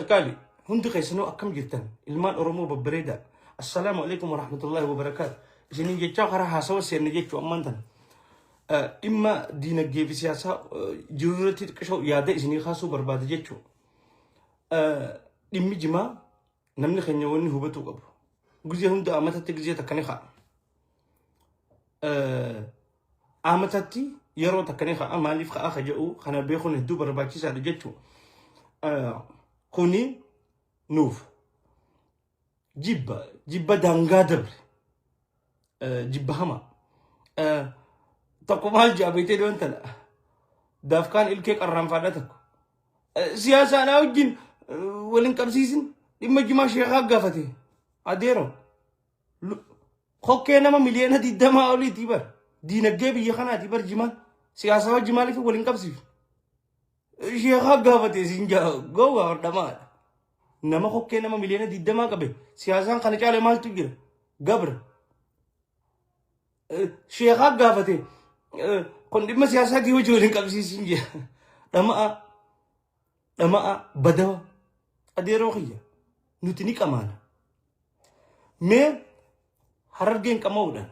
Qaqqaali hundi keessanuu akkam jirtan ilmaan Oromoo babbareedaa. Assalaamu alaikum warahmatullahi wabarakaatu. Isiniin jechaa karaa haasawa seenne jechuu ammaan tana. Dhimma diinagdee fi siyaasaa jiru irratti xiqqishoo yaada isinii kaasuu barbaada jechuu. Dhimmi jimaa namni keenya wanni hubatuu qabu. Gizee hunda amatatti gizee takka ni ka'a. Amatatti yeroo takka ni ka'a maaliif ka'a ka jedhu kana beekuun hedduu barbaachisaadha jechuudha. Kuni nuuf jibba jibba daangaa dabre jibba hamaa. Tokko maal jedha beektee dhiyoon tana daafkaan ilkee qarraanfaadha tokko. Siyaasaadhaa wajjin waliin qabsiisin dhimma jimaa sheekaa gaafate adeero. Kokkee nama miliyoona 20 oliitii bar. Diinagdee biyya kanaatii bar jimaan. Siyaasaa wajji maaliif waliin qabsiif? Sheekaa gaafate siin jaa gowwaa hordhamaadha. Nama kokkee nama miliyoona 20 qabe siyaasaan kana caale maaltu jira? Gabra. Sheekaa gaafate kun dhimma siyaasaatii hojii waliin qabsiisin jira. Dhama'a dhama'a badawa adeeroo kiyya nuti ni qamaana. Mee Harargeen qama'uudhaan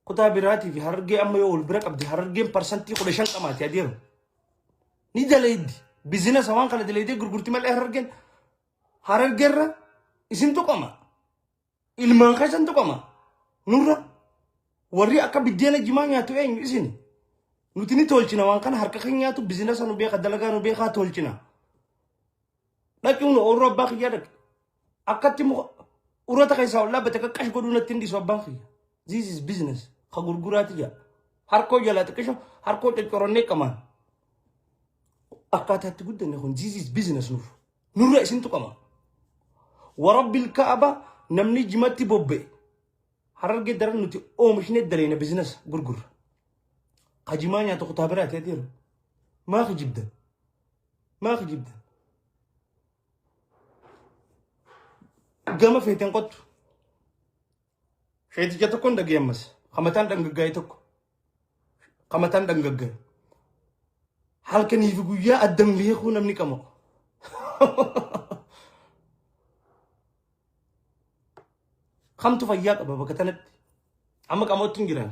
kutaa biraatii fi Harargee amma yoo wal bira qabde Harargeen 15% qamaati adeero. Ni daleeddi. Bizinasa waan kana daleedee gurgurti malee Harargeen Harargeerra isintu qama. Ilmaan keessantu qama. Nurra warri akka biddeena jimaa nyaatu eenyu isin. Nuti ni tolchina waan kana harka keenya nyaatu bizinasa nu beeka dalagaa nu beekaa tolchina. Dhaqiun oorroo abbaa kiyyaa dhaqi. Akkatti muka urata keessaa ol dhaabbate akka qash godhuu natti hin dhiisu abbaan kiyya. This is business. Ka gurguraati jaa. Harkoo jalaa xiqqisho harkoo coccoronnee qamaan. Akkaataa itti guddanne kun this is business nuuf. Nurra isintu qama. Warabbil ka'aba namni jimatti bobba'e. Harargee daran nuti oomishne daleena business gurgurra. Ka jimaa nyaatu kutaa biraati adeemu. Maa kijibdan? Maa kijibdan? Gama feeten qottu. Sheeticha tokkoon dhagee ammas. Kamataan dhangaggaa'e tokko. Kamataan dhangaggaa'e. Halkanii fi guyyaa addan beekuu namni qama'u. Kamtu fayyaa qaba bakka tanatti? Amma qamootti hin jiran.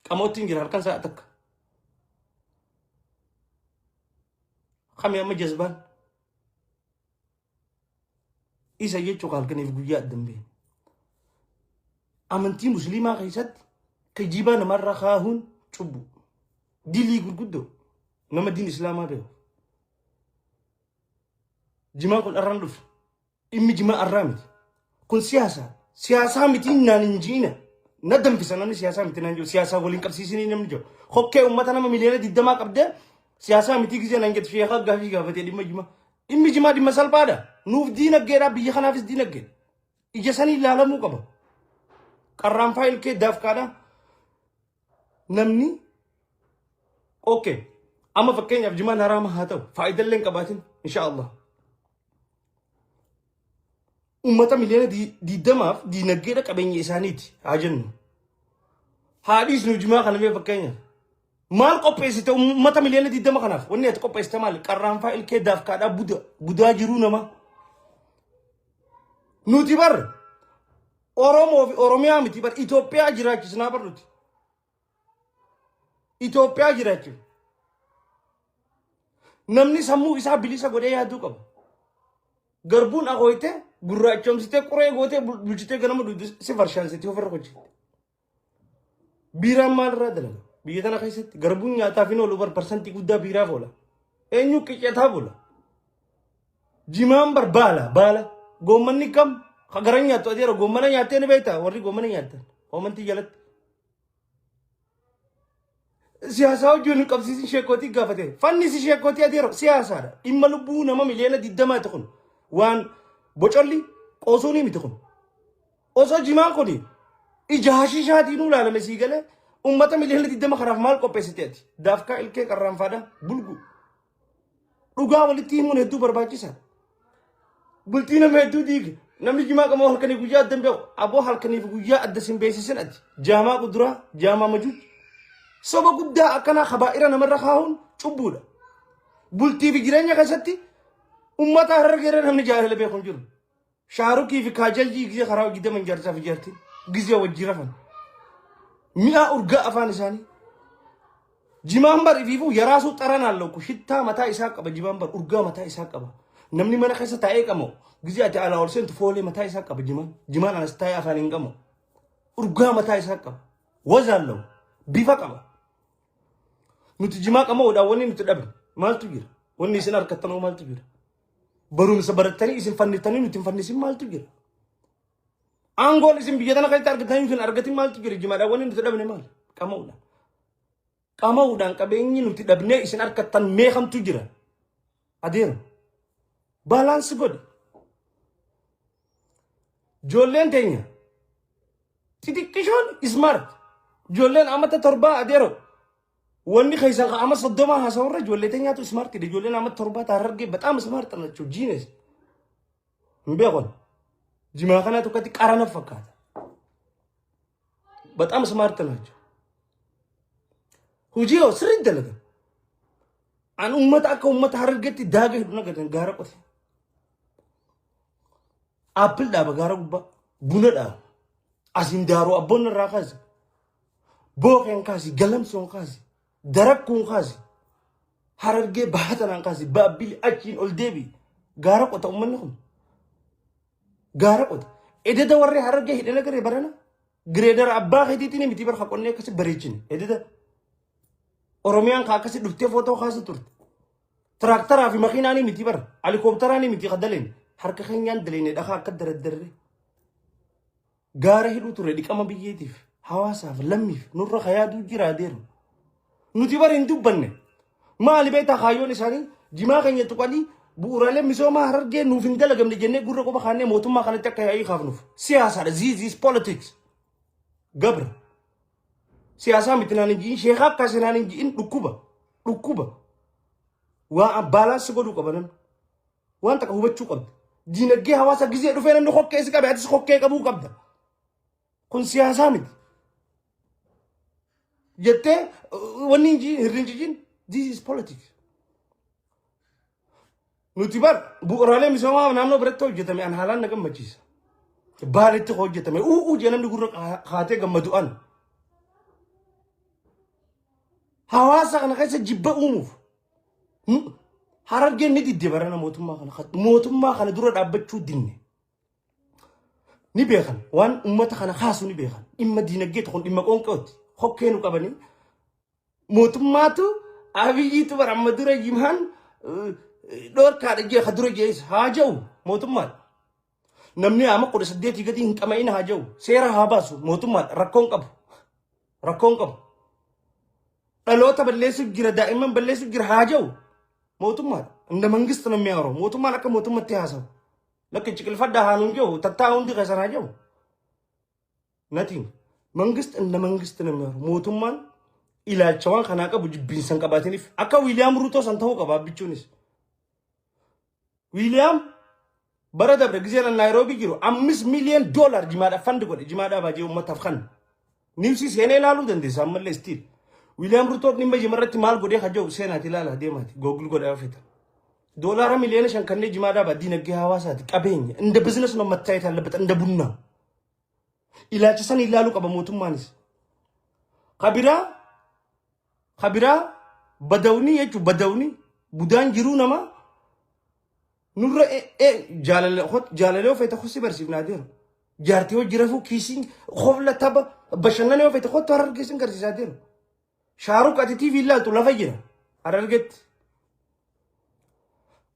Qamootti hin jira halkan sa'a takka. Kami amma jazbaan? Isa jechuun halkaniif guyyaa adda hin beekne. Amantii musliimaa keessatti kijibaa namarra kaahuun cubbu. Dilii gurguddoo nama diin islaamaa beeku. Jimaan kun arraan dhufe. Dhimmi jimaa arraa miti. Kun siyaasa. Siyaasaa miti naan hin ji'ina. Na danfisa namni siyaasaa miti naan jiru. Siyaasaa waliin qabsiisinii namni jiru. Hokkee uummata nama miliyoona 20 qabdee siyaasaa miti gisee naan jettu sheekaa gaafii gaafatee dhimma jimaa. Dhimmi jimaa dhimma salphaadha. Nuuf diinaggeedha biyya kanaafis diinaggeedha. Ija sanii ilaalamuu qaba. Qarraanfaa ilkee daafkaadha. Namni okay. Amma fakkeenyaaf jimaan haraama haa ta'u faayidallee hin qabaatin insha Allah. Uummata miliyoona 20f diinagdeedha qabeenya isaaniiti haa jennu. Haa dhiisnu jimaa kana mee fakkeenyaaf. Maal qopheessite uummata miliyoona 20 kanaaf? Wanni ati qopheessite maali? Qarraanfaa ilkee daafkaadhaa buda budaa jiruu namaa. Nuti bar Oromoo fi Oromiyaa miti bar Itoophiyaa jiraachisnaa bar nuti. Itoophiyaa jiraachifna. Namni sammuu isaa bilisa godhee yaaduu qaba. Garbuun akooytee gurraachomsitee qoree gootee bulchitee ganama dugda si farshaansitee ofirra hojjette. Biiraan maalirraa dalaga? Biyya tana keessatti garbuun nyaataaf hin oolu bar parsantii guddaa biiraaf oola. Eenyu qiccataa bula? Jimaan bar baala baala. Goommanni kam? Ka garan nyaattu adeera goommana nyaattee ni beektaa warri goommana nyaattan. Koomantii jalatti. Siyaasaa wajjin hin qabsiisin sheekootii gaafate. Fannisi sheekootii adeero siyaasaadha. Dhimma lubbuu nama miliyoona 20ti kun. Waan bocolli qoosuunii miti kun. Osoo jimaan kun ija hashiishaatiin ilaalame sii galee uummata miliyoona 20 kanaaf maal qopheessite ati? Daafkaa ilkee qarraanfaadha bulgu. Dhugaa walitti himuun hedduu barbaachisaadha. Bultii nama hedduu diige. Namni jimaa qamoo halkanii guyyaa adda hin beeku. Aboo halkaniif guyyaa adda sin beeksisin ati. Jaamaa kuduraa, jaamaa majuuj. Soba guddaa akkanaa kabaa'ira namarra kaa'uun cubbuudha. Bultii fi jireenya keessatti uummata Harargeerra namni jaalala beeku hin jiru. Shaarukii fi Kaajaljii gizee karaa hojii deeman jaarsaa fi jaartiin gizee wajjii rafan. Mi'aa urgaa afaan isaanii. Jimaan bar ifiifuu yaraasuu xaran አለው ሽታ mataa isaa qaba. Jimaan bar urgaa mataa isaa qaba. Namni mana keessa taa'ee qamu gizee ati alaa ol seentu foolee mataa isaa qaba jimaan. Jimaan anas taa'ee afaan hin qamu. Urgaa mataa isaa qaba. ወዝ አለው, bifa qaba. Nuti jimaa qamaa'uudhaan wanni nuti dhabne maaltu jira? Wanni isin harkattanoo maaltu jira? Barumsa barattanii isin fanniftanii nuti hin fannisin maaltu jira? Aangoon isin biyya tana keessatti argatanii nuti hin argatin maaltu jira? Jimaadhaan wanni nuti dhabne maali? Qama'uudhaan. Qama'uudhaan qabeenyi nuti dhabnee isin harkattan meeqamtu jira? Adeemu. Balance godhi. Ijoolleen teenya xixiqqishoon smart. Ijoolleen amata 7, adeero. Wanni keessan ama 30 haasawurra ijoollee teenyaatu smart dha. Ijoolleen amata 7 Harargee በጣም smart ናቸው. Genius. Hin beekon. Jimaa kana tokkotti qarana fakkaata. በጣም smart ናቸው. Hojii hoo sirriitti dalagan. An uummata akka uummata Harargeetti daaga hidhu nagatan gaara qote. Apple dhaaba gaara gubbaa. Buna dhaaba. Asiin daaroo abboonni irraa kaase. Bookeen kaasi, galamsoon kaasi, darakkuun kaasi. Harargee baatanaan kaasi, Baabbili achiin ol deebi. Gaara qota uummanni kun. Gaara qota. Ededa warri Harargee hidhee nagaree barana. Grader abbaa keetiitiin miti barka qonnee akkasi bareechine. Ededa. Oromiyaan ka akkasi dhuftee footoo kaasu turte. Tiraaktaraa fi makiinaanii miti bara. Helikooптaraanii miti ka daleen. Harka keenyaan daleene dhakaa akka daraddarre. Gaara hidhuu ture dhiqama biyyeetiif, hawaasaaf, lammiif nurra kayaaduu jira adeemu. Nuti bara hin dubbanne. Maali beektaa kaayyoon isaanii? Jimaa keenya tuqanii bu'uuraalee misoomaa Harargee nuuf hin dalagamne jennee gurra qofa kaannee mootummaa kanatti akka yaa'ii kaafnuuf. Siyaasaadha. This is politics. Gabra. Siyaasaa miti naan hin ji'in, sheekaa akkas naan hin ji'in, dhukkuba. Dhukkuba. Waa balance godhuu qaba namni. Waan takka hubachuu qabda. Diinagdee hawaasa gizee dhufee namni kokkee si qabe, atis kokkee qabuu qabda. Kun siyaasaa miti. Jettee wanni hin ji'in hirri hin ji'in, this is politics. Nuti bar bu'uuraalee misoomaa naannoo biratti hojjetame an haalaan na gammachiisa. Baaletti hojjetame u'uu jee namni gurra kaatee gammadu an. Hawaasa kana keessa jibba uumuuf. Harargeen ni didde barana mootummaa kana. Mootummaa kana dura dhaabbachuu dinne. Ni beekan, waan uummata kana kaasu ni beekan. Dhimma diinagdee tokko, dhimma qoonqooti. Hokkee nu qabanii mootummaatu Abiyyiitu bara amma dura jimaan dhoorkaadha jee ka dura jees haa jedhu mootummaadha. Namni ama 18 gadi hin qama'in haa jedhu, seera haa baasu mootummaadha, rakkoon qabu. Rakkoon qabu. Dhaloota balleessuuf jira, daa'imman balleessuuf jira haa jedhu mootummaadha. እንደ መንግስት ነው የሚያወራው. Mootummaan akka mootummatti haasawu. Lakki ciqilfadhaa haa nuun jedhu, tattaa hundi keessan haa jedhu. Nothing. መንግስት እንደ መንግስት ነው የሚያወራው. Mootummaan ilaalcha waan kanaa qabu jibbiinsa hin qabaatiniif akka Wiiliyaam Ruutoo san ta'uu qaba abbichuunis. Wiiliyaam bara dabre gisee Naayiroobii jiru 5 million dollar jimaadhaaf fund godhe, jimaadhaaf hajee uummataaf kan. News seenee ilaaluu dandeessa ammallee still. Wiiliyaam Ruutoo dhimma jimarratti maal godhee haja'u seenaati ilaala deemaati Google godhee feeta. 5 ሚሊዮን kanneen jimaa dhaabaa diinagdee hawaasaati, qabeenya እንደ ቢዝነስ ነው መታየት ያለበት, እንደ ቡና ilaalcha san ilaaluu qaba mootummaanis. Kabiraa kabiraa badawni jechuun badawni budaan jiruu nama nurra jaalalee of feete si barsiifnaa deemu. Jaartii hojii rafuu kiisiin hofla tapha bashannana yoo feete kottu Harargee sin garsiisaa deemu. Shaaruk ati TV ilaaltu lafa jira Harargetti.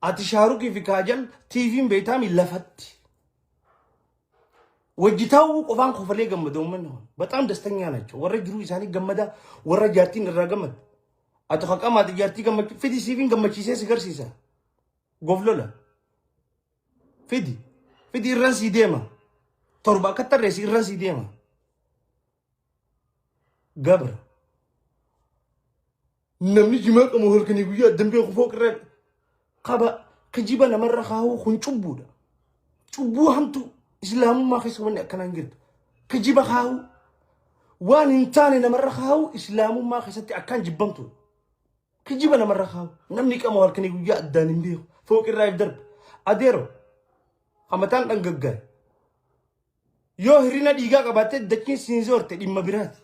Ati Shaarukii fi Kaajal TV'n beektaami lafatti. Wajji taa'uu qofaan kofalee gammada uummanni kun. በጣም ደስተኛ ናቸው. Warra jiruu isaanii gammada, warra jaartiin irraa gammada. Ati haqamaati jaartii gammachuu fidi siifiin gammachiisee si garsiisa. Goflola. Fidi. Fidi, irran sii deema. Torba akka tarreessi irran sii deema. Gabra. Namni jimaa qabu halkanii guyyaa dambee kufoo qirra qaba, kijiba namarra kaa'uu kun cubbuudha. Cubbuu hamtu, islaamummaa keessa wanni akkanaa hin jirtu. Kijiba kaa'uu, waan hin taane namarra kaa'uu, islaamummaa keessatti akkaan jibbamtu. Kijiba namarra kaa'u. Namni qamoo halkanii guyyaa addaan hin beeku. Fooqirraa if darba. Adeero hamataan dhangaggaa'e. Yoo hir'ina dhiigaa qabaatte dachiin siin zoorte dhimma biraati.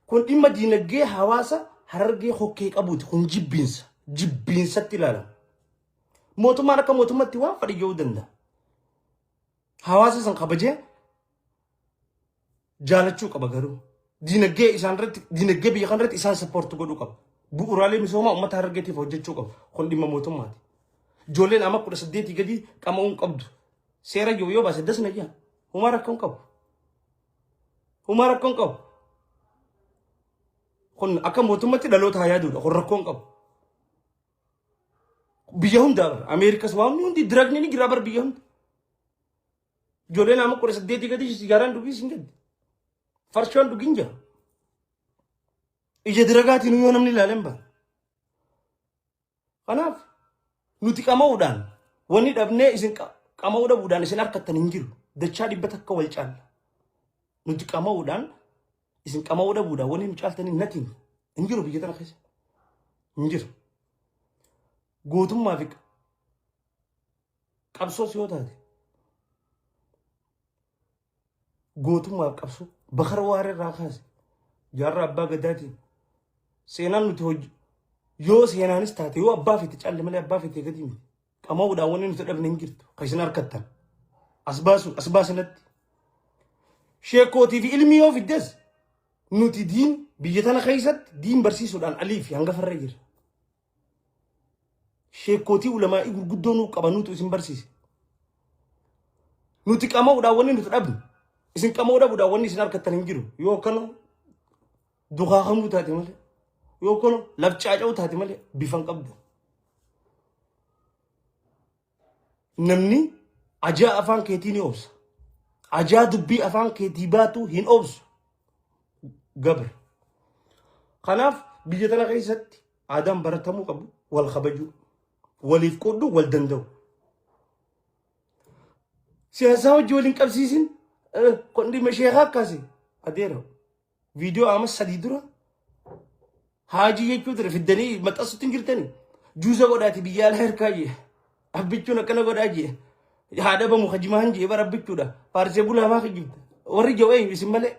Kun dhimma diinagdee hawaasa Harargee hokkee qabuuti. Kun jibbiinsa. Jibbiinsatti ilaalama. Mootummaan akka mootummaatti waan fedhe jedhuu danda'a. Hawaasa san kabajee jaalachuu qaba garuu. Diinagdee isaan irratti diinagdee biyya kana irratti isaan support godhuu qaba. Bu'uuraalee misoomaa uummata Harargeetiif hojjechuu qaba. Kun dhimma mootummaati. Ijoolleen amma 18 gadi qama'uun qabdu. Seera jiru yoo baase dasna jaa. Humaa rakkoon qabu. Humaa rakkoon qabu. Kun akka mootummatti dhaloota haa yaaduudha. Kun rakkoon qabu. Biyya hundaa bara. Ameerikas waan hundi drugni ni jira bara biyya hunda. Ijoolleen amma 18 gadi sigaaraan dhugii hin gaddi. Farshoon dhugin jira. Ija drugaatiin yoo namni ilaaleen bara. Kanaaf nuti qama'uudhaan wanni dhabnee isin qama'uu dhabuudhaan isin harkattan hin jiru. Dachaa 100 wal caalla. Nuti qama'uudhaan isin qama'uu dhabuudhaan wanni nu caaltanii nothing hin jiru biyya tana keessa. Hin jiru. Gootummaa fi qabsoos yoo taate gootummaa fi qabsoo Bakar Waaree irraa kaase jaarraa abbaa gadaatiin seenaan nuti hojii yoo seenaanis taate yoo abbaa feete caalle malee abbaa feete gadi miti. Qama'uudhaan wanni nuti dhabne hin jirtu. Kan isin harkattan. As baasu as baasinatti. Sheekootii fi ilmi yoo fiddes nuti diin biyya tana keessatti diin barsiisuudhaan alii fi hanga farra jira. Sheekootii ulamaa'ii gurguddoo nuu qabanuutu isin barsiise. Nuti qama'uudhaan wanni nuti dhabne isin qama'uu dhabuudhaan wanni isin harkattan hin jiru. Yoo akkana dukaakamuu taate malee yoo akkana lafcaaca'uu taate malee bifa hin qabdu. Namni ajaa afaan keetii ni obsa. Ajaa dubbii afaan keetii baatu hin obsu. Gabra. Kanaaf biyya tana keessatti aadaan baratamuu qabu wal kabajuu, waliif qooduu, wal danda'u. Siyaasaa wajji waliin qabsiisin kun dhimma sheekaa akkasi adeera. Viidiyoo amma 3 dura haajii jechuu ture fiddanii maxxansutti hin jirtanii. Juusa godhaati biyya alaa harkaa jee. Abbichuun akkana godhaa jee. Haadha bamu kajimaan jee bara abbichuudha. Faarsee bulaa maa kijibta. Warri jiru eenyu isin malee.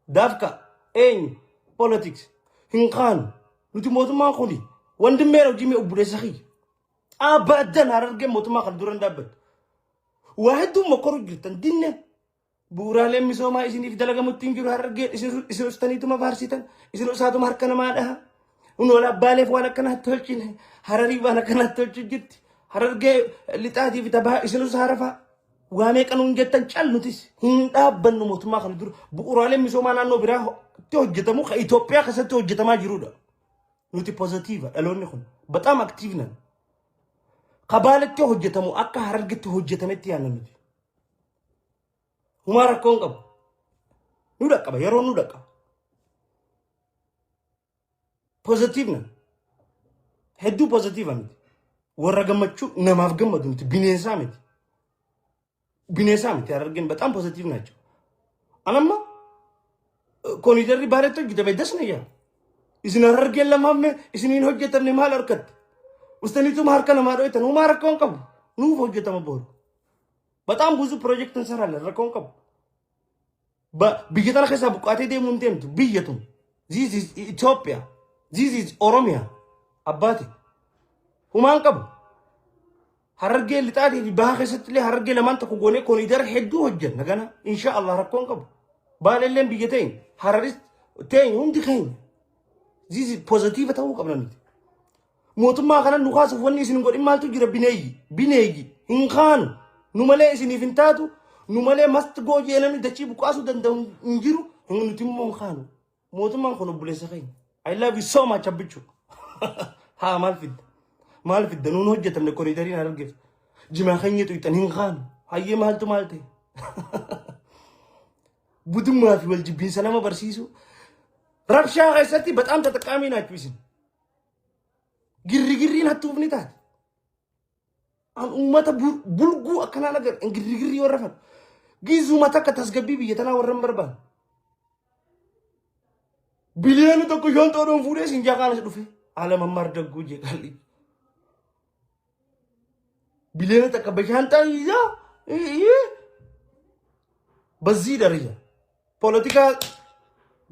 Daafka eenyu politics hin kaanu. Nuti mootummaan kuni wandimmeera hojii mee obboleessa kiyya. Abadan Harargeen mootummaa kan dura hin dhaabbattu. Waa hedduu mokkoruu jirtan dinne. Bu'uuraaleen misoomaa isiniif dalagamutti hin jiru Harargeen isin ustaniituma faarsitan isin usaatuma harka namaa dhaha. Kun abbaaleef waan akkanaatti tolchine Hararii waan akkanaatti tolchu jirti. Harargee lixaatii fi tabaa isin usaa rafaa. Waa meeqa nuun jettan cal nutis hin dhaabbannu mootummaa kana dura bu'uuraaleen misoomaa naannoo biraatti hojjetamu kan Itoophiyaa keessatti hojjetamaa jirudha. Nuti positive dhaloonni kun በጣም active nan. Kabaaletti hojjetamu akka Harargetti hojjetametti yaadna nuti. Humaa rakkoo hin qabu. Nu dhaqqaba yeroo nu dhaqqaba. Positive nan. Hedduu positive miti. Warra gammachuu namaaf gammadu miti bineensaa miti. Bineensaa miti Harargeen በጣም positive ናቸው። Anamma kooniidarri Baaletti hojjetame dasna yaa. Isin Harargeen lamaaf isiniin hojjetamne maal harkatte? Ustaniituma harka namaa dho'itan humaa rakkoo hin qabu. Nuuf hojjetama boru. በጣም ብዙ ፕሮጀክት እንሰራለን rakkoo hin qabu. Biyya tana keessaa buqqaatee deemuu hin deemtu biyya tun. This is Ethiopia. This is Oromia. Abbaati. Humaan qabu. Harargee lixaatii fi bahaa keessatti illee Harargee lamaan tokko goonee kooniidara hedduu hojjenna gana. Insha Allah rakkoo hin qabu. Baalelleen biyya teenya. Hararis teenya hundi keenya. This is positive ta'uu qabna nuti. Mootummaa kana nu kaasuuf wanni isin hin godhin maaltu jira bineeyyi. Bineeyyi hin kaanu. Nu malee isiniif hin taatu. Nu malee must go jee namni dachii buqqaasuu danda'u hin jiru. Nuti immoo hin kaanu. Mootummaan kun obboleessa keenya. I love you so much abbichu. Haa maal fidda? Maal fidda? Nuun hojjetamne kooriidariin Harargeef. Jimaa keenya tuyxan hin kaanu. Hayyee maaltu maal ta'e? Budummaa fi wal jibbiinsa nama barsiisu. Rabshaa keessatti በጣም ተጠቃሚ ናችሁ isin. Girrigirriin hattuuf ni taate. An uummata bulguu akkanaan agar girrigirrii warra fadhu. Gizuma takka tasgabbii biyya tanaa warra hin barbaanne. 1 biliyoona shaanxoodhaan fuudhee siin jaa kaanas dhufe. Alamammaar dagguu jee qalli. Biliyoona takka bashaanxaa isaa በዚህ ደረጃ ፖለቲካ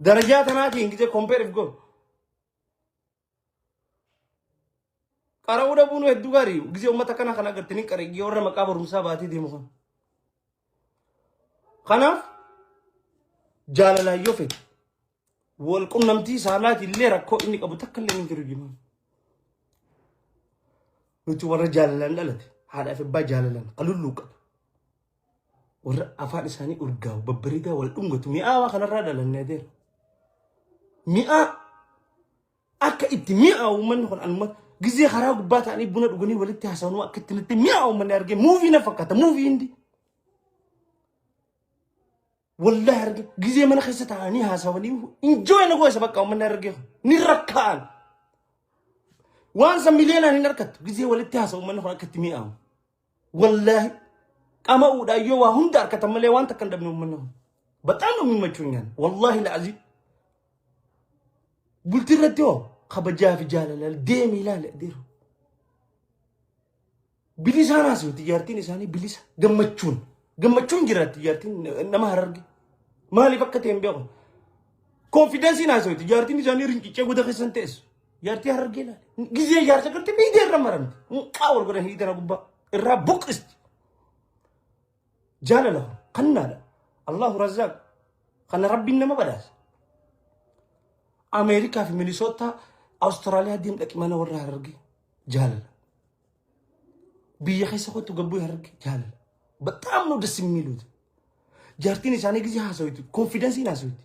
ደረጃ tanaatiin gisee compare if godhu. Qara'uu dhabuun hedduu gaarii gisee uummata kana kana agartanii qara'ee warra maqaa barumsaa baatee deemu kana. Kanaaf jaalalaan yoo fedhe wal qunnamtii saalaati illee rakkoo inni qabu takka illee hin jiru jiru. Nuti warra jaalalaan dhalate haadhaa fi abbaa jaalalaan qalulluuqatu. Warra afaan isaanii urgaa'u babbareedaa wal dhungatu mi'aawaa kanarraa dhalanne adeera. Mi'aa akka itti mi'aawu uummanni kun anuma gizee karaa gubbaa ta'anii buna dhuganii walitti haasa'an akka itti natti mi'aawu uummanni argee muuvii na fakkaata muuvii hindi. Wallahi arge gizee mana keessa taa'anii haasawanii enjoy na gosa bakka uummanni argee ni rakkaa'an. Waan san miliyoonaan hin argattu gizee walitti haasa'u uummanni kun akka itti mi'aawu. Wallahi qama'uudhaan yoo waa hunda argatan malee waan takka hin dhabne uummanni kun. በጣም ነው የሚመቹኛል ወላሂ ለአዚም bultii irratti hoo kabajaa fi jaalala deemi ilaali adeero. Bilisaan haasawti jaartiin isaanii bilisa gammachuun gammachuun jiraatti jaartiin nama Hararge maaliif akka ta'e hin beeku. Confidenceiin haasawti jaartiin isaanii rinciccee goda keessan teessu jaartii Harargee ilaali. Gizee jaarsa gartee miidhee irra maramti. Muqaa wal godhan hiitana gubbaa irraa buqqisti. Jaalala kannaadha. Allahu razzaaq kana rabbiin nama badhaasa. Ameerikaa fi Minisootaa Awustiraaliyaa deem dhaqi mana warra Harargee jaalala. Biyya keessa kottu gabbuu Harargee jaalala. በጣም ነው ደስ የሚሉት። Jaartiin isaanii ጊዜ haasawiti confidenceiin haasawiti.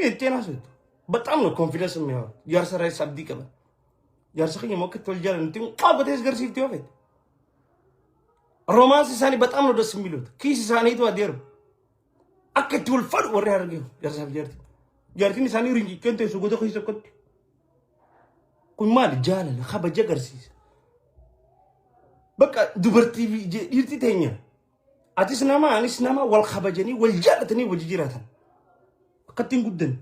Ittiin haasawiti. በጣም ነው confidence የሚያወሩ jaarsa irraa abdii qaban. Jaarsa keenya immoo akka itti wal jaalan nuti qabatee garsiifti yoo fedhe. Romance isaanii በጣም ነው ደስ የሚሉት. Kiis isaaniitu adeeru. Akka itti wal fadhu warri Harargee jaarsaa fi jaartiin. Jaartiin isaanii rincicceen teessu goda keessa akkatti. Kun maali jaalala kabaja agarsiisa. Bakka dubartii fi dhiirti teenya. Atis nama anis nama wal kabajanii wal jaalatanii wajji jiraatan. Akka ittiin guddan.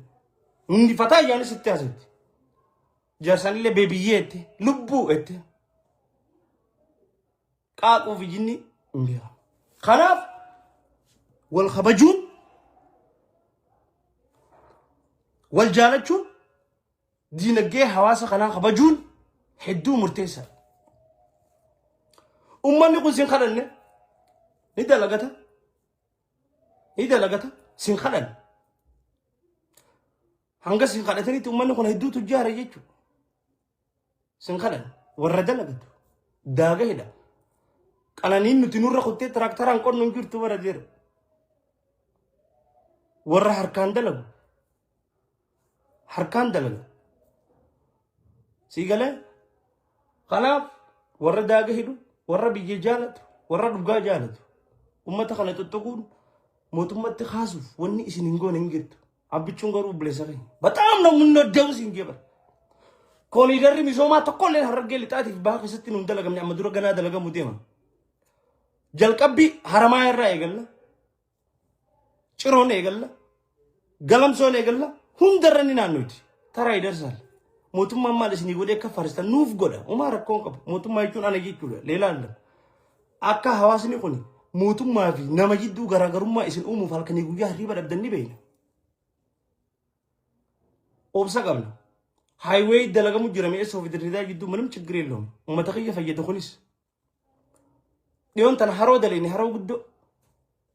Hundi fataa ayyaanis itti haasofti. Jaarsaanillee babyyyee itti lubbuu itti. Qaaquu fi jinni hin beekamu. Kanaaf wal kabajuun wal jaalachuun diinagdee hawaasa kanaa kabajuun hedduu murteessaadha. Uummanni kun sin kadhanne ni dalagata ni dalagata sin kadhanne. Hanga sin kadhatanitti uummanni kun hedduu tujjaara jechuudha. Sin kadhanne warra dalagatu daaga hidha. Qananiin nuti nurra kuttee tiraaktaraan qonnu hin jirtu bara jira. Warra harkaan dalagu harkaan dalaga. Sii galee kanaaf warra daaga hidhu warra biyya jaalatu warra dhugaa jaalatu ummata kana tuttuquun mootummatti kaasuuf wanni isin hin goone hin jirtu. Abbichuun garuu obboleessa keenya. በጣም ነው የምንወደው siin jee bara. Kooriidarri misoomaa tokkollee Harargee lixaatiif baha keessatti nu hin dalagamne amma dura ganaa dalagamu deema. Jalqabbii Haramaa irraa eegalla. Ciroon eegalla. Galamsoon eegalla. Hundarra ni naannooti. Taraa idarsaal. Mootummaan maal isinii godhee akka farstan nuuf godha. Umaa rakkoon qabu. Mootummaa jechuun ana jechuudha. Leelaa alla. Akka hawaasni kun mootummaa fi nama jidduu garaagarummaa isin uumuuf halkanii guyyaa hirriba dhabdan ni beekna. Obsa qabna. Highway dalagamu jira mi'eessoo fi dirridaa jidduu ምንም ችግር የለውም. Uummata kiyya fayyada kunis. Dhiyoon tana haroo daleeni haroo guddoo.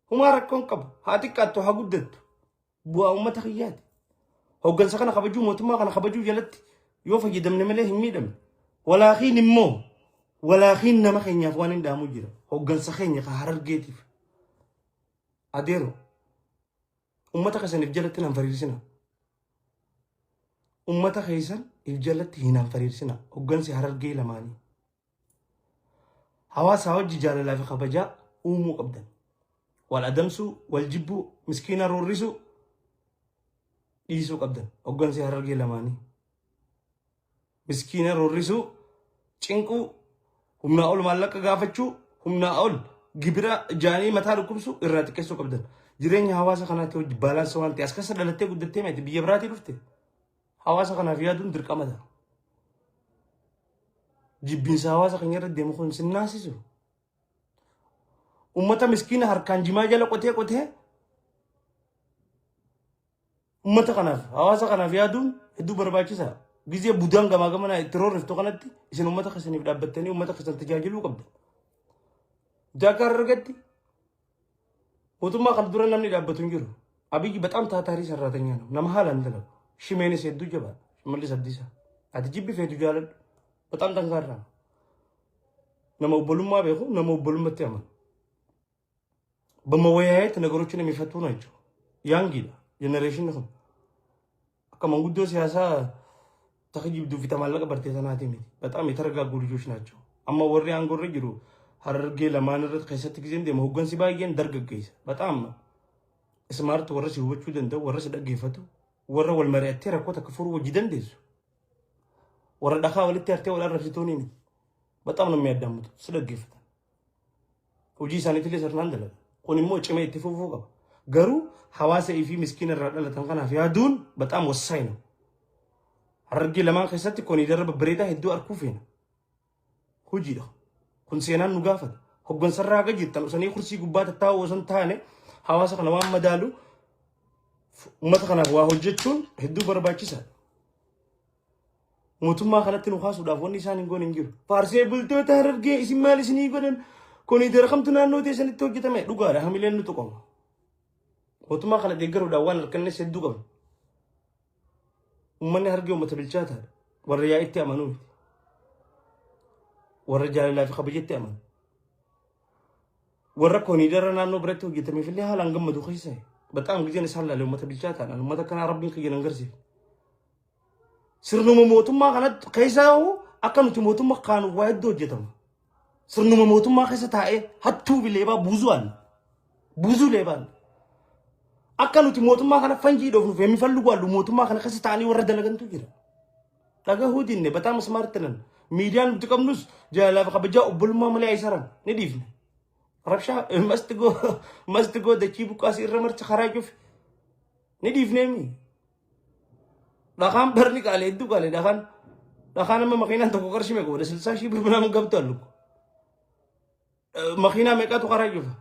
Humaa rakkoon qabu. Haa xiqqaattu haa guddattu. Bu'aa uummata kiyyaati. Hooggansa kana kabajuu mootummaa kana kabajuu jalatti yoo fayyadamne malee hin miidhamne. Walaakiin immoo walaakiin nama keenyaaf waan hin dhaamu jira. Hooggansa keenya ka Harargeetiif. Adeero uummata keessaniif jalatti nan fariirsina. Uummata keessan if jalatti hin fariirsina. Hooggansi Harargee lamaanii. Hawaasa hojii jaalalaa fi kabajaa uumuu qabdan. Wal adamsuu, wal jibbuu, miskiina roorrisuu dhiisuu qabdan. Hooggansi Harargee lamaanii. Miskiina roorrisuu, cinquu, humnaa ol maallaqa gaafachuu, humnaa ol gibira jaanii mataa dhukkubsuu irraa xiqqeessuu qabdan. Jireenya hawaasa kanaatti hojii balance waan ta'e as keessa dhalattee guddattee miti biyya biraatii dhufte. Hawaasa kanaaf yaaduun dirqama ta'a. Jibbiinsa hawaasa keenya irra deemu kun sin naasisu. Ummata miskiina harkaan jimaa jala qotee qotee ummata kanaaf hawaasa kanaaf yaaduun hedduu barbaachisaa. Gizee budaan gamaa gamanaa itti roorriftu kanatti isin ummata keessaniif dhaabbattanii ummata keessan tajaajiluu qabdan. Jaakkaa argatti mootummaa kana dura namni dhaabbatu hin jiru. Abiyyi በጣም ታታሪ ሰራተኛ ነው. Nama haalaan dalagu. Shimeenis hedduu jabaadha. Shimallis Abdiisaa. Ati jibbi feetu jaaladhu. በጣም ጠንካራ ነው. Nama obbolummaa beeku, nama obbolummaatti amanu. በመወያየት ነገሮችን የሚፈቱ ናቸው። Youngiidha. Generation kun akka manguddoo siyaasaa takijibduu fi maallaqa bartee sanaatii miti. በጣም የተረጋጉ ልጆች ናቸው። Amma warri aangoo irra jiru Harargee lamaan irratti keessatti giseen deema hoggansi baay'een dargaggeessa. በጣም smart, warra si hubachuu danda'u, warra si dhaggeeffatu, warra wal mari'attee rakkoo takka furuu wajji dandeessu. Warra dhakaa walitti hartee wal arrabsitoonii miti. በጣም ነው የሚያዳምጡት, si dhaggeeffatan. Hojii isaaniitillee sirnaan dalagu. Kun immoo cimee itti fufuu qaba. Garuu hawaasa ifii miskiina irraa dhalatan kanaaf yaaduun በጣም ወሳኝ ነው. Harargee lamaan keessatti kooniidara babbareedaa hedduu arguu feena. Hojiidha. Kun seenaan nu gaafata. Hoggansarraa haga jirtan osanii kursii gubbaa tattaa'u osoo hin taane hawaasa kana waan madaalu uummata kanaaf waa hojjechuun hedduu barbaachisaadha. Mootummaa kanatti nu kaasuudhaaf wanni isaan hin goone hin jiru. Faarsee bultoota Harargee isin maal isinii godhan, kooniidara kamtu naannoo teessanitti hojjetame, dhugaadha, hamileen nu tuqama. Mootummaa kana deeggaruudhaaf waan harkannes hedduu qabna. Uummanni Harargee uummata bilchaataadha. Warra yaa'itti amanuu miti. Warra jaalalaa fi kabajatti amanu. Warra kooniidara naannoo biratti hojjetameef illee haalaan gammadu keessa. በጣም ጊዜን isaan laale uummata bilchaataadha. Uummata akkanaa Rabbiin kiyya nan garsiif. Sirnuma mootummaa kanatti keessaa akka nuti mootummaa kaanu waa hedduu hojjetama. Sirnuma mootummaa keessa taa'ee hattuu leebaa buuzuu አለ. ብዙ ሌባ አለ. Akka nuti mootummaa kana fanjii dhoofnuuf የሚፈልጉ አሉ. Mootummaa kana keessa taa'anii warra dalagantu jira. Dhagahuu dinne, በጣም smart ነን. Miidiyaan nuti qabnus jaalalaaf kabajaa obbolummaa malee aysaran ni dhiifne. Rabshaa must go, must go, dachii buqqaasii irra marcha karaa cufi ni dhiifneemi. Dhakaan barni qaalee hedduu qaalee dhakaan dhakaan amma makiinaan tokko qarshii meeqa godha, 60,000 birr ምናምን ገብቷል እኮ. Makiinaa meeqatu karaa cufa?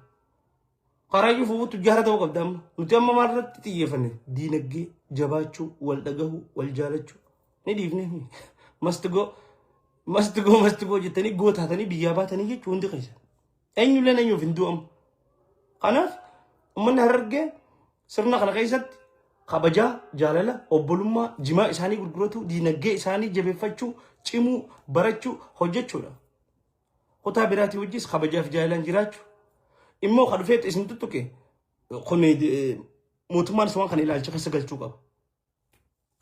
Karaa cufu tujjaara ta'uu qabda amma. Nuti amma maal irratti xiyyeeffanne? Diinagdee jabaachuu, wal dhagahuu, wal jaalachuu ni dhiifneemi. Must go, must go, must go jettanii gootaatanii biyyaa baatanii jechuu hundi keessa. Eenyulleen eenyuuf hin du'amu. Kanaaf uummanni Harargee sirna kana keessatti kabajaa, jaalala, obbolummaa, jimaa isaanii gurguratu, diinagdee isaanii jabeeffachuu, cimuu, barachuu, hojjechuudha. Kutaa biraatii wajjis kabajaaf jaalalaan jiraachuu. Immoo kan dhufeetti isin tuttuqe kun mootummaan waan kana ilaalcha keessa galchuu qaba.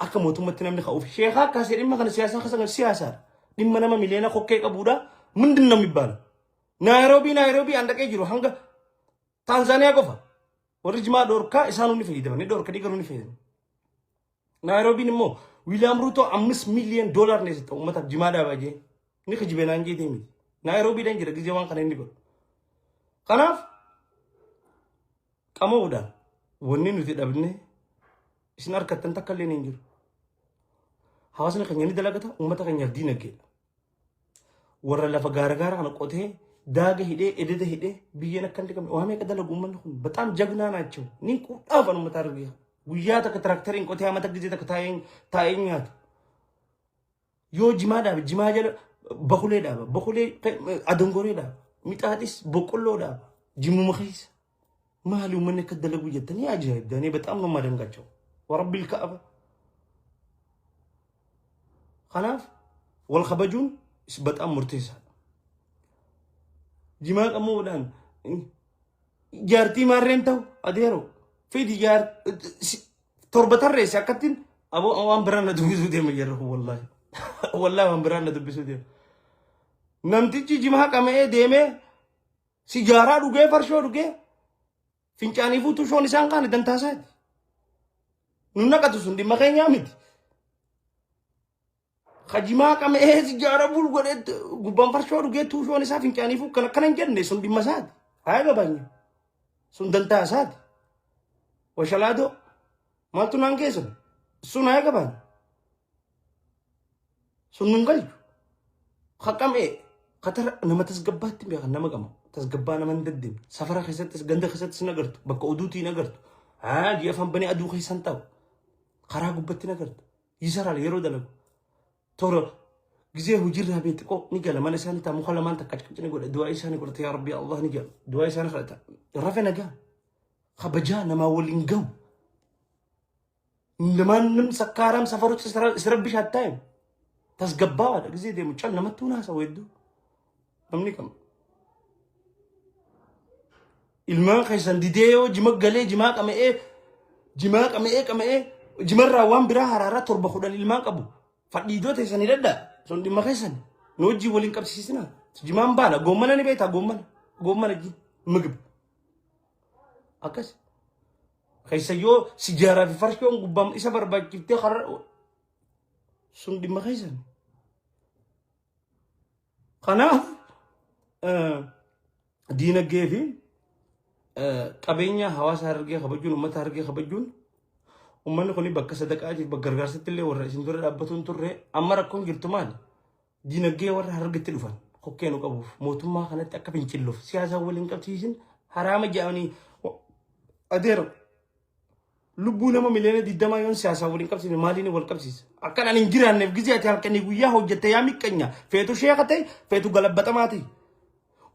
Akka mootummatti namni ka'uuf sheekaa akkasii dhimma kana siyaasaa keessa galchu siyaasaadha. Dhimma nama miliyoona kokkee qabuudha. ምንድን ነው የሚባለው? Naayiroobii Naayiroobii an dhaqee jiru hanga Taanzaaniyaa qofa. Warri jimaa dhoorkaa isaanuu ni fayyadaman. Ni dhoorkanii garuu ni fayyadaman. Naayiroobiin immoo Wiiliyaam Ruutoo 5 ሚሊዮን ዶላር ነው የሰጠው uummataaf jimaa dhaabaa jee. Ni kijibee naan jeetee miti. Naayiroobiidhaan jira gizee waan kana inni godhu. Kanaaf qama'uudhaan wanni nuti dhabne isin harkattan takka illee hin jiru. Hawaasni keenya ni dalagata, uummata keenyaaf diinagdeedha. Warra lafa gaara gaara kana qotee daaga hidhee ededa hidhee biyyeen akka hin dhiqamne waa meeqa dalagu uummanni kun በጣም ጀግና ናቸው. Ni qudhaafan uummata Harargee. Guyyaa takka tiraakteriin qotee amata gizee takka taa'ee nyaatu. Yoo jimaa dhaabe jimaa jala bakulee dhaaba, bakulee adongoree dhaaba, mixaaxis boqqolloo dhaaba, jimuma keessa. Maali uummanni akka dalagu jettanii ajaa'ibda. እኔ በጣም ነው የማደንቃቸው. ورب الكعبة. Kanaaf wal kabajuun በጣም murteessaadha. Jimaa qamuudhaan jaartii maarreen ta'u adeero fidi jaar torba tarreesse akkattiin aboo waan biraan na dubbisuu deema jirra, wallaahi wallaahi waan biraan na dubbisuu deema. Namtichi jimaa qama'ee deemee sijaaraa dhugee farshoo dhugee fincaanii fuutuu shoon isaan kaane dantaasaati. Nu naqatu sun dhimma keenyaa miti. Kajimaa qama'ee sijaara bul godhee gubbaan farshoo dhugee tuushoon isaa fincaanii fuu kan akkana hin jenne sun dhimma isaati. Haa gabaanya. Sun dantaa isaati. Washalaadoo maaltu naan geessan sun haa gabaanya. Sun nun galchu. Haqamee katara nama tasgabbaatti beekan nama qama. Tasgabbaa nama hin deddeemne. Safara keessattis ganda keessattis hin agartu. Bakka oduutii hin agartu. Haa ji'a afaan banee aduu keessa hin taa'u. Karaa gubbatti hin agartu. Yisaraal yeroo dalagu. Toora gizee hojiirraa bee xiqqoo ni gala mana isaanii ta'a muka lamaan takka qicni godha du'aa isaanii godhata yaa rabbi Allah ni jedha du'aa isaanii kadhata. Rafe nagaa kabajaa namaa waliin gahu. Namaan sakkaaraam safarutti sirabbi shattaa'e tasgabbaawaadha gizee deemu cal namattuu naasawu hedduu namni qaba. Ilmaan keessan didee yoo jima galee jimaa qama'ee jimaa qama'ee qama'ee jimarraa waan biraa haraaraa torba kudhan ilmaan qabu fadhiidoo teessan hidhadhaa sun dhimma keessan nu wajjin waliin qabsiisinaa jimaan baala goommana ni beektaa goommana goommana migib akkas. Keessa yoo sijaaraa fi farshoon gubbaan isa barbaachiftee karaa sun dhimma keessan. Kanaaf diinagdee fi qabeenya hawaasa Harargee kabajuun uummata Harargee kabajuun uummanni kun bakka sadaqaatiif bakka gargaarsatti illee warra isin dura dhaabbatu hin turre amma rakkoon jirtu maali? Diinagdee warra Harargetti dhufan kokkee nu qabuuf mootummaa kanatti akka fincilluuf siyaasa waliin qabsiisin haraama jedhanii adeera lubbuu nama miliyoona 20 yoon siyaasaa waliin qabsiisne maaliin wal qabsiisa? Akkan ani hin jiraanneef gizee ati halkanii guyyaa hojjette yaa miqqanya feetu sheeka ta'e feetu galabbatamaa ta'e.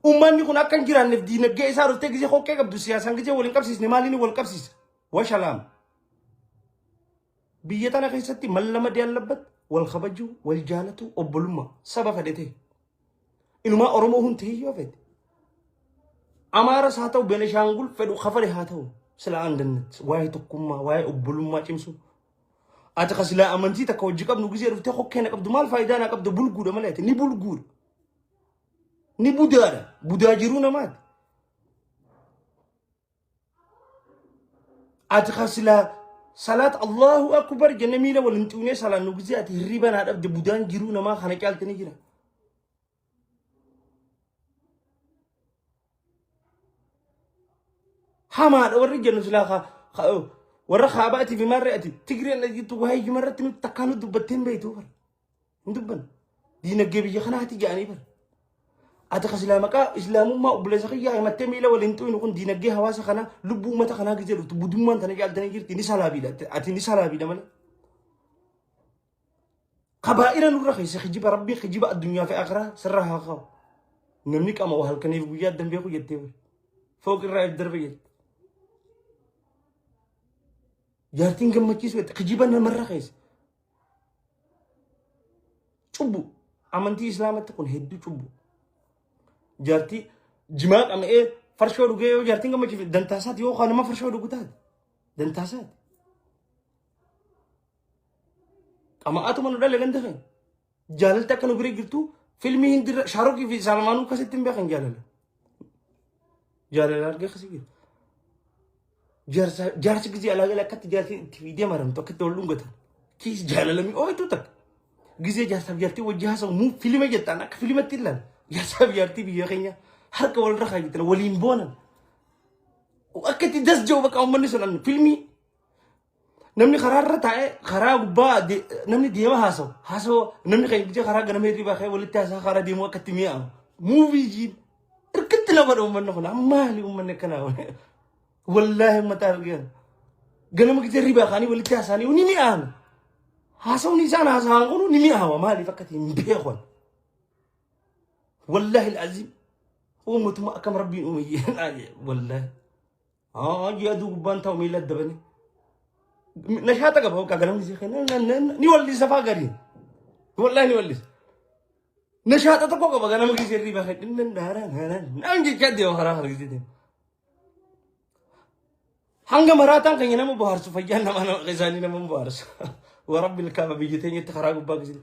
Uummanni kun akka hin jiraanneef diinagdee isaa dhuftee gizee kokkee qabdu siyaasaan gizee waliin qabsiisne maaliin wal qabsiisa? Washalaam. Biyya tana keessatti mallamadi yaalabbat wal kabajuu, wal jaalatu, obbolummaa saba fedhe ta'e. Inumaa Oromoo hundi hiyyoo fedhe. Amaaras haa ta'u, Benishaangul fedhu kafare haa ta'u, sila andannat waa'ee tokkummaa, waa'ee obbolummaa cimsu. Ati ka silaa amantii takka hojii qabnu gizee dhuftee kokkee na qabdu maal faayidaa na qabdu bulguudha malee ati ni bulguudha. Ni budaadha. Budaa jiruu namaati. Ati ka silaa salaat Allahu akbar jenne miila wal hin xuunee salaan nu gizee ati hirriba naa dhabde budaan jiruu namaa kana caalti ni jira. Hamaadha warri jennu silaa warra kaabaatii fi maarree ati Tigreen jirtu waa'ee jimarratti nuti takkaa nu dubbattee hin beektu bara. Hin dubban. Diinagdee biyya kanaati jedhanii bara. Ati ka silaa maqaa islaamummaa obboleessa kiyyaa himattee miila waliin xuynu kun diinagdee hawaasa kanaa lubbuu uummata kanaa gizee dhuftu budummaan tana caaltanii jirti ni salaabiidha. Ati ni salaabiidha malee. Kabaa'ira nurra keessa kijiba rabbii kijiba addunyaa fi akiraa sirra haa kaa'u. Namni qama halkaniif guyyaa addan beeku jettee bara. Fooq irraa if darbe jette. Jaartiin gammachiisu jette kijiba namarra keessa. Cubbu amantii islaamatti kun hedduu cubbu. Jaartii jimaa qama'ee farshoo dhugee yoo jaartiin gammachiifte dantaasaati yoo nama farshoo dhugu taate dantaasaati. Qama'aatuma nu dhale ganda keenya. Jaalalti akka nu bira jirtu filmii hindirra Shaarukii fi Salmaanuu akkasitti hin beekan jaalala. Jaalala argee akkasii jira. Jaarsi gizee alaa galee akkatti jaarsi itti fiidee maramtu akkatti wal dhungatan. Kiis jaalala mi'ooytu takka. Gizee jaarsaaf jaartii wajji haasa'u muu filima jettaan akka filimatti ilaala. Jaarsaaf jaartii biyya keenya harka walirra kaayatan waliin boonan. Akka itti das jiru bakka uummanni sun filmii namni karaa irra taa'ee karaa gubbaa namni deema haasawu haasawu namni kan gizee karaa ganama hirribaa ka'ee walitti haasaa karaa deemu akka itti mi'aawu muuvii jiin irkitti nama dha uummanni kun maali uummanni akkanaa wallaahi uummata argeen ganama gizee hirribaa ka'anii walitti haasa'anii ni mi'aawu haasawni isaan haasa'an kun ni mi'aawa maaliif akka ta'e hin beekan wallaahi al'aziim uummatuma akkam rabbiin uume wallaahi. Hojii aduu gubbaan ta'u miila addabanii. Nashaata qaba bakka ganamni si kenna ni wallisa faa gariin. Wallahi ni wallisa. Nashaata tokko qaba ganama gisee irrii bahe dinnan daaraa naan jechaa deema karaa kana gisee deema. Hanga maraataan keenya nama bohaarsu fayyaan nama nama isaanii nama bohaarsu. Warabbil kaaba biyya teenyatti karaa gubbaa gisee.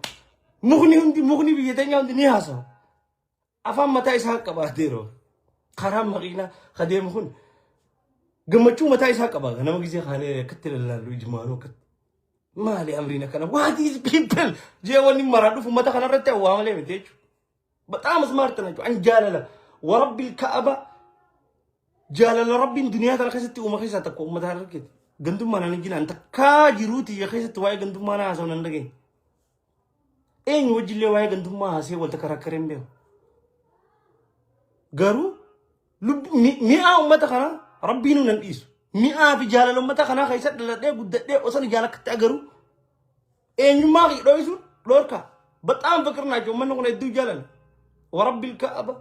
Mukni hundi mukni biyya teenyaa hundi ni haasawa. Afaan mataa isaa qabaateeroo. Karaan maqiinaa ka deemu kun gammachuu mataa isaa qaba. Nama gisee kaanee akkatti lallaallu ijmaanuu akkatti. Maali amriin akkana? What is people? Jee wanni maraa dhufu uummata kanarratti awwaa malee miti jechuudha. Bataam smart na jechuudha. An jaalala. Warabbil ka'aba jaalala rabbiin duniyaa tana keessatti uuma keessaa tokko uummata argate. Gandummaan ani jinaan takkaa jiruu tiyya keessatti waa'ee gandummaa na haasa'u nan dhageenye. Eenyu wajjillee waa'ee gandummaa haasee wal takaraakkaree hin beeku. Garuu mi'aa uummata kanaa rabbiin nan dhiisu. Mi'aa fi jaalala uummata kanaa keessa dhaladhee guddadhee osoo ijaan akkatti agaru eenyummaa kiyya dho'isuun dhorka. በጣም ፍቅር ናቸው። Uummanni kun hedduu jaalala. ورب الكعبة.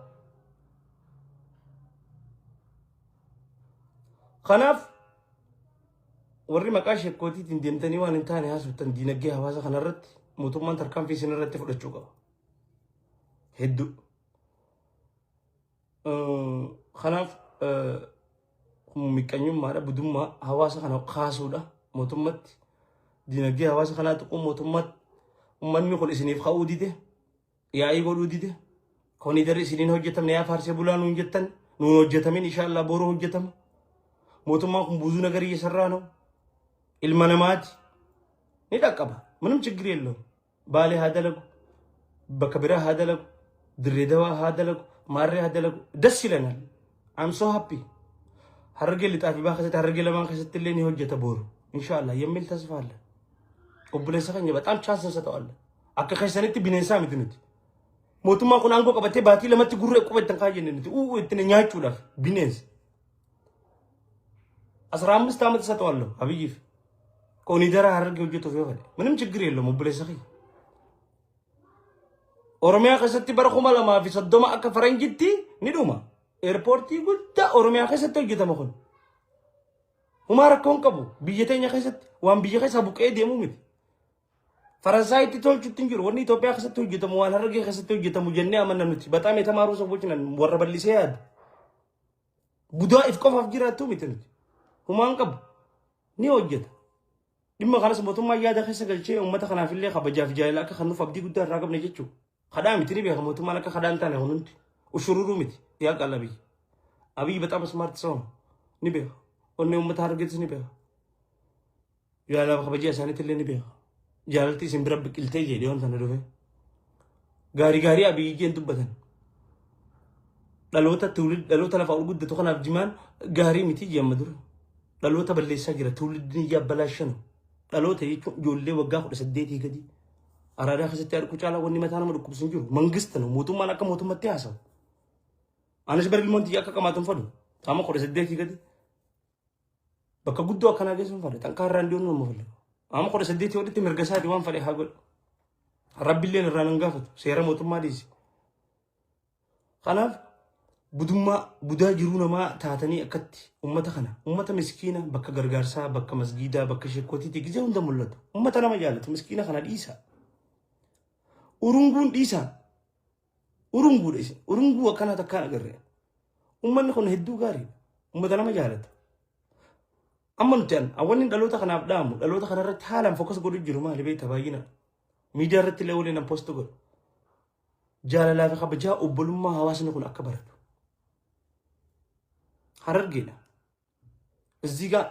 Kanaaf warri maqaa sheekkootiitiin deemtanii waan hin taane haasoftan diinagdee hawaasa kanarratti mootummaan tarkaanfii isin irratti fudhachuu qaba. Hedduu. Kanaaf miqqanyummaadha, budummaa hawaasa kana kaasuudha mootummatti. Diinagdee hawaasa kanaa tuquu mootummaatti uummanni kun isiniif ka'uu dide, yaa'ii godhuu dide, kooniidarri isiniin hojjetamne yaa faarsee bulaa nuun jettan nuun hojjetamin inshaallah boruu hojjetama. Mootummaan kun ብዙ ነገር እየሰራ ነው። Ilma namaati ni dhaqqaba. ምንም ችግር የለውም። Baalee haa dalagu, bakka biraa haa dalagu, Dirree Dawaa haa dalagu, Maarree haa dalagu, ደስ ይለናል። I'm so happy. Harargee lixaa fi baa keessatti harargee lamaan keessatti illee ni hojjeta boru ኢንሻአላህ የሚል ተስፋ አለ። Obboleessa keenya በጣም chance እንሰጠዋለን። Akka keessanitti bineensaa miti nuti. Mootummaan kun aangoo qabatee baatii lamatti gurra quba ittiin kaayyanne nuti uuu ittiin nyaachuudhaaf bineensa. 15 ዓመት እሰጠዋለሁ አብይፍ ኮኒደራ ሀረርጌ hojjetuuf yoo fedhe ምንም ችግር የለውም። Obboleessa kiyya. Oromiyaa keessatti bara 2030 akka faranjitti ni dhuma. Eerpoortii guddaa Oromiyaa keessatti hojjetama kun. Humaa rakkoo hin qabu. Biyya teenya keessatti waan biyya keessaa buqqee deemuu miti. Faransaayitti tolchutti hin jiru. Wanni Itoophiyaa keessatti hojjetamu waan Harargee keessatti hojjetamu jennee amanna nuti. በጣም የተማሩ ሰዎች ነን. Warra bal'isee yaadu. Budaa if qofaaf jiraattuu miti nuti. Humaa hin qabu. Ni hojjeta. Dhimma kanas mootummaan yaada keessa galchee uummata kanaaf illee kabajaaf jaalala akka kennuuf abdii guddaa irraa qabna jechuudha. Kadhaa miti ni beeka mootummaan akka kadhaa hin taane hundi. Ushururuu miti. Yaa qaala Abiyyi. Abiyyi በጣም smart ሰው ነው. Ni beeka. Onnee uummata Harargeetis ni beeka. Jaalala kabajaa isaaniitti illee ni beeka. Jaalalti isin bira biqiltee jedhee wanta na dhufe. Gaarii gaarii Abiyyi jeen dubbatan. Dhaloota ትውልድ dhaloota lafaa ol guddatu kanaaf jimaan gaarii miti jemma dura. Dhaloota balleessaa jira ትውልድን እያበላሸ ነው. Dhaloota jechuun ijoollee waggaa 18 gadi. Araadaa keessatti harku caalaa wanni mataa nama dhukkubsu hin jiru. Mangista ነው mootummaan akka mootummatti haasawu. Anis bari ilmoon tiyya akka qamaatu hin fadhu. Qaama 18 gadi. Bakka guddoo akkanaa geessu hin fadhu. Xankaarraa hin nama fadhu. Qaama 18 olitti mirga isaati waan fadhe haa godhu. Rabbiilleen irraa nan gaafatu. Seera mootummaa dhiisi. Kanaaf budummaa budaa jiruu namaa taatanii akkatti ummata kana ummata miskiina bakka gargaarsaa bakka masgiidaa bakka sheekootiitti gizee hunda mul'atu. Ummata nama jaalatu miskiina kana dhiisa. Urunguun dhiisa. Urunguudha isin. Urunguu akkanaa takkaan agarre. Ummanni kun hedduu gaariidha. Ummata nama jaalatu. Amma nuti an wanni dhaloota kanaaf dhaamu dhaloota kanarratti haalaan focus godhu jiru maali beekta baay'ina. Miidiyaa irratti illee waliin an post godhu. Jaalalaa fi kabajaa obbolummaa hawaasni kun akka baratu. Harargeedha. እዚህ ጋር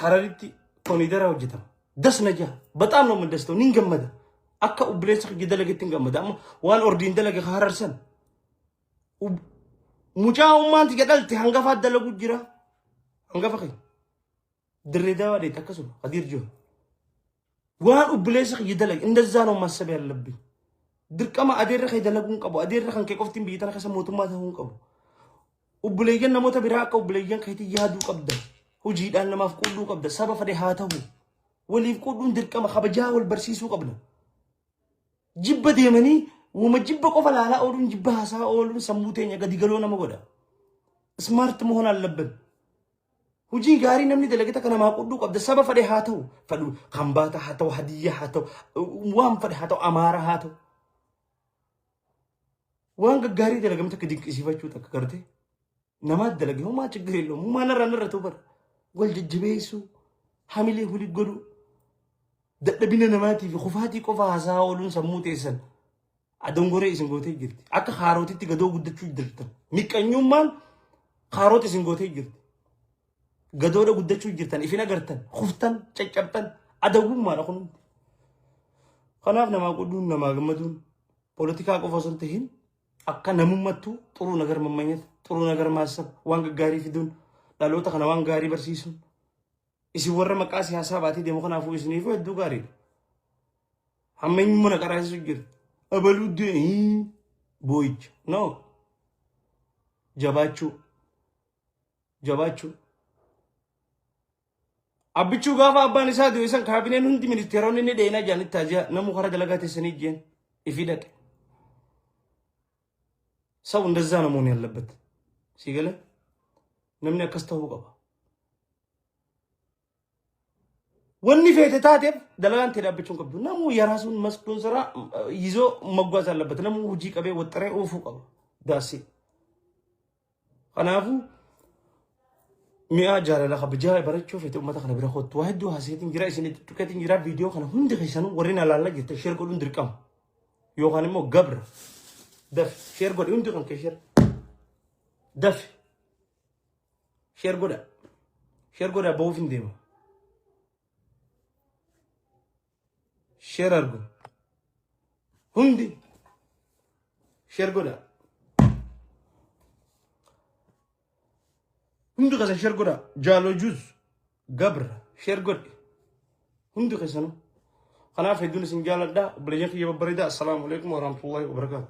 ሀረሪtti ኮኒደራ hojjetama. Das na jaha. በጣም ነው የምደስተው. Nin gammada. Akka obboleessa kiyya dalagetti hin gammada. Amma waan ordiin dalage hararsan. Mucaa ummaan tiyya dhalte hangafaa dalagu jira. Hangafa kiyya. Dirree Dawaa dheete akkasuma Kadiir Joon. Waan obboleessa kiyya dalage እንደዛ ነው ማሰብ ያለብኝ. Dirqama adeerra kee dalaguu hin qabu. Adeerra kan kee qoftiin biyya tana keessa mootummaa ta'uu hin qabu. Obboleeyyan namoota biraa akka obboleeyyan keetii yaaduu qabda. Hojiidhaan namaaf quudhuu qabda. Saba fedhe haa ta'u. Waliif quudhuun dirqama kabajaa wal barsiisuu qabna. Jibba deemanii uuma jibba qofa laalaa ooluun jibba haasaa ooluun sammuu teenya gadi galoo nama godha. Smart መሆን አለብን. Hojii gaarii namni dalage takka namaa quudhuu qabda. Saba fedhe haa ta'u. Fedhu Kambaata haa ta'u, Hadiyyaa haa ta'u, waan fedhe haa ta'u, Amaara haa ta'u. Waan gaggaarii dalagame takka dinqisiifachuu takka gartee. Namaat dalage homaa ችግር የለውም. Homaa narraa narra ta'u bara. Wal jajjabeessuu, hamilee walii godhuu, dadhabina namaatii fi kufaatii qofa haasaa ooluun sammuu teessan adongoree isin gootee jirti. Akka haarootitti gadoo guddachuu jirtan. Miqqanyummaan haaroota isin gootee jirti. Gadoodha guddachuu jirtan, ifin agartan, kuftan, caccabtan, adawwummaadha kun. Kanaaf namaa qudhuun namaa gammaduun poolitikaa qofa osoo hin tahin akka namummattuu ጥሩ ነገር መመኘት ጥሩ ነገር ማሰብ waan gaggaarii fiduun dhaloota kana waan gaarii barsiisuun isin warra maqaa siyaasaa baatee deemu kanaafuu isiniifuu hedduu gaariidha. Hammeenyummaa na qaraasisu jira. Abaluu du'e boo'icha. No. Jabaachuu. Jabaachuu. Abbichuu gaafa abbaan isaa du'e san kaabineen hundi ministeeronni ni dheena jedhanitti taaziyaa namuu karaa dalagaa teessanii jeen ifii dhaqe. ሰው እንደዛ ነው መሆን ያለበት። ሲገለ namni akkas ta'uu qaba. Wanni feete taateef dalagaan tee dhaabbachuu hin qabdu. Namuu የራሱን መስኩን ስራ ይዞ መጓዝ አለበት። Namuu hojii qabee waxxaree oofuu qaba. Daasii. Kanaafuu mi'a jaalala kabajaa barachuu feete uummata kana bira kottu. Waa hedduu haaseetiin jira isin tuqeetiin jira viidiyoo kana hundi keessanuu warri na laallaa jirtan share godhuun dirqama. Yookaan immoo gabra. Dafi share godhi hundi kan kee share. Dafi. Share godha. Share godha ba'uuf hin deema. Share argu. Hundi. Share godha. Hundi keessan share godha. Jaaloo juuz. Gabra. Share godhi. Hundi keessanuu. Kanaaf hedduun isin jaaladha. Obboleeyyan kiyya babbareedaa. Assalaamu alaikum warahmatullahi wabarakaatu.